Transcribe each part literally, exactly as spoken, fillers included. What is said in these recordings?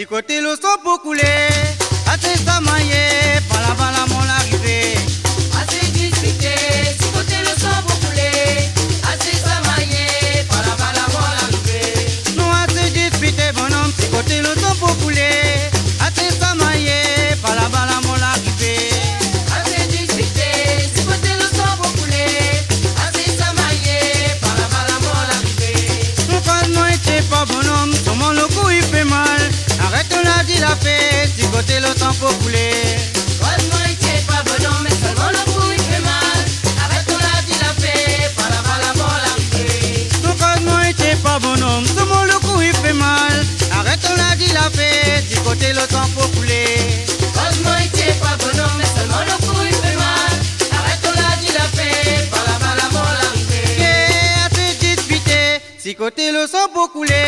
Koté lo san pou koulé, asé sa mayé, pa laba la mor la arivé. Asé dispité, si koté lo san pou koulé, asé sa mayé, pa laba la mor la arivé. Non, asé dispité, bonom, si koté lo san pou koulé, asé sa mayé, pa laba la mor la arivé. Asé dispité, si koté lo san pou koulé, asé sa mayé, pa laba la mor la arivé. Mon koz moin i tienbo, bonom, solman lo kou i fé mal. Arèt ton ladi la fé, si koté lo san pou koulé. Koz moin i tienbo, bonom, mé solman lo kou i fé mal. Arèt ton ladi la fé, pa laba la mor la arivé. Mon koz moin i tienbo, bonom, solman lo kou i fé mal. Arèt ton ladi la fé, si koté lo san pou koulé. Koz moin i tienbo, bonom, mé solman lo kou i fé mal. Arèt ton ladi la fé, pa laba la mor la arivé. Yé, asé dispité, si koté lo san pou koulé,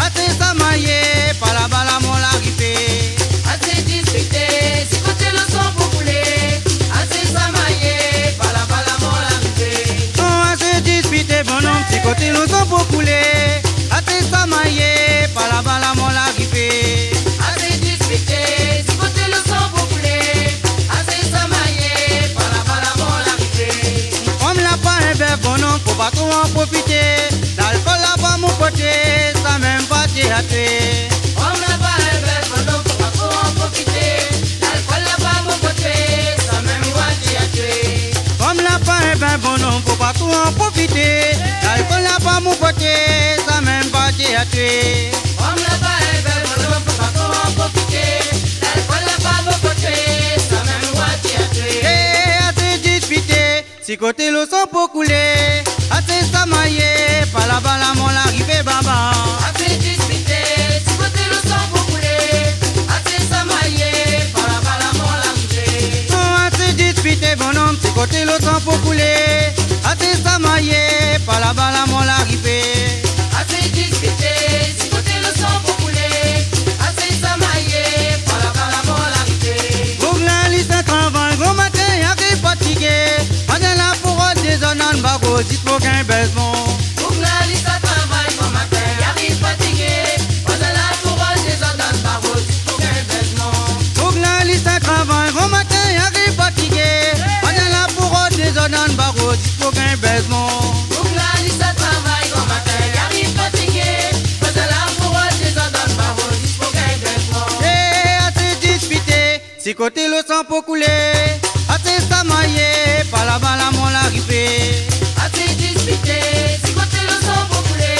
asé sa mayé, pa laba la mor la arivé. Asé dispité, si koté lo san pou koulé, asé sa mayé, pa laba la mor la arivé. Non, asé dispité, bonom, si koté lo san pou koulé, asé sa mayé, pa laba la mor la arivé. Asé dispité, si koté lo san pou koulé, asé sa mayé, pa laba la mor la arivé. Fanm la pa in bèf, bonom, fo pa tro an profité. Lalkol la pa mon koté, sa mèm pa tié a tié. Fanm la pa in bèf, bonom, fo pa tro an profité. Lalkol la pa mon koté, sa mèm pa tié a tié. Fanm la pa in bèf, bonom, fo pa tro an profité. Lalkol la pa mon koté, sa mèm pa tié a tié. Fanm la pa in bèf, bonom, fo pa tro an profité. Lalkol la pa mon koté, sa mèm pa tié a tié. É, asé dispité, si koté lo san pou koulé, asé sa mayé, pa laba la mor la arivé, baba. Asé dispité, si koté lo san pou koulé, asé sa mayé, pa laba la mor la arivé. Non, asé dispité, bonom, si koté lo san pou koulé, asé sa mayé, pa laba la mor la arivé. Asé dispité, si koté lo san pou koulé, asé sa mayé, pa laba la mor la arivé. Boug la li sa travay, gran matin i ariv fatigé. Pandan la pou rod dézord dan baro, zis pou gingn bèzman. Boug la li sa travay, gran matin i ariv fatigé. Pandan la pou rod dézord dan baro, zis pou gingn bèzman. Boug la li sa travay, gran matin i ariv fatigé. Pandan la pou rod dézord dan baro, zis pou gingn bèzman. Boug la li sa travay, gran matin i ariv fatigé. Pandan la pou rod dézord dan baro, zis pou gingn bèzman. É, asé dispité, si koté lo san pou koulé, asé sa mayé, pa laba la mor la arivé. Asé dispité, si koté lo san pou koulé,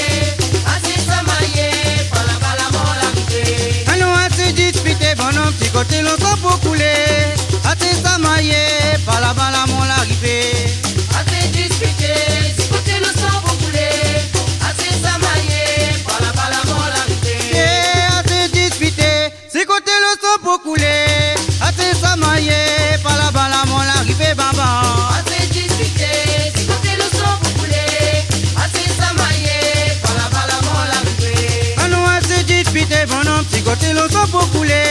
asé sa mayé, pa laba la mor la arivé. Anon, asé dispité, bonom, si koté lo san pou koulé, asé sa mayé, pa laba la mor la arivé. Asé dispité, si koté lo san pou koulé, asé sa mayé, pa laba la mor la arivé. Yé, asé dispité, si koté lo san pou koulé, asé sa mayé, pa laba la mor la arivé, baba. Asé dispité, si koté lo san pou koulé, asé sa mayé, pa laba la mor la arivé. Anon, asé dispité, bonom, si koté lo san pou koulé,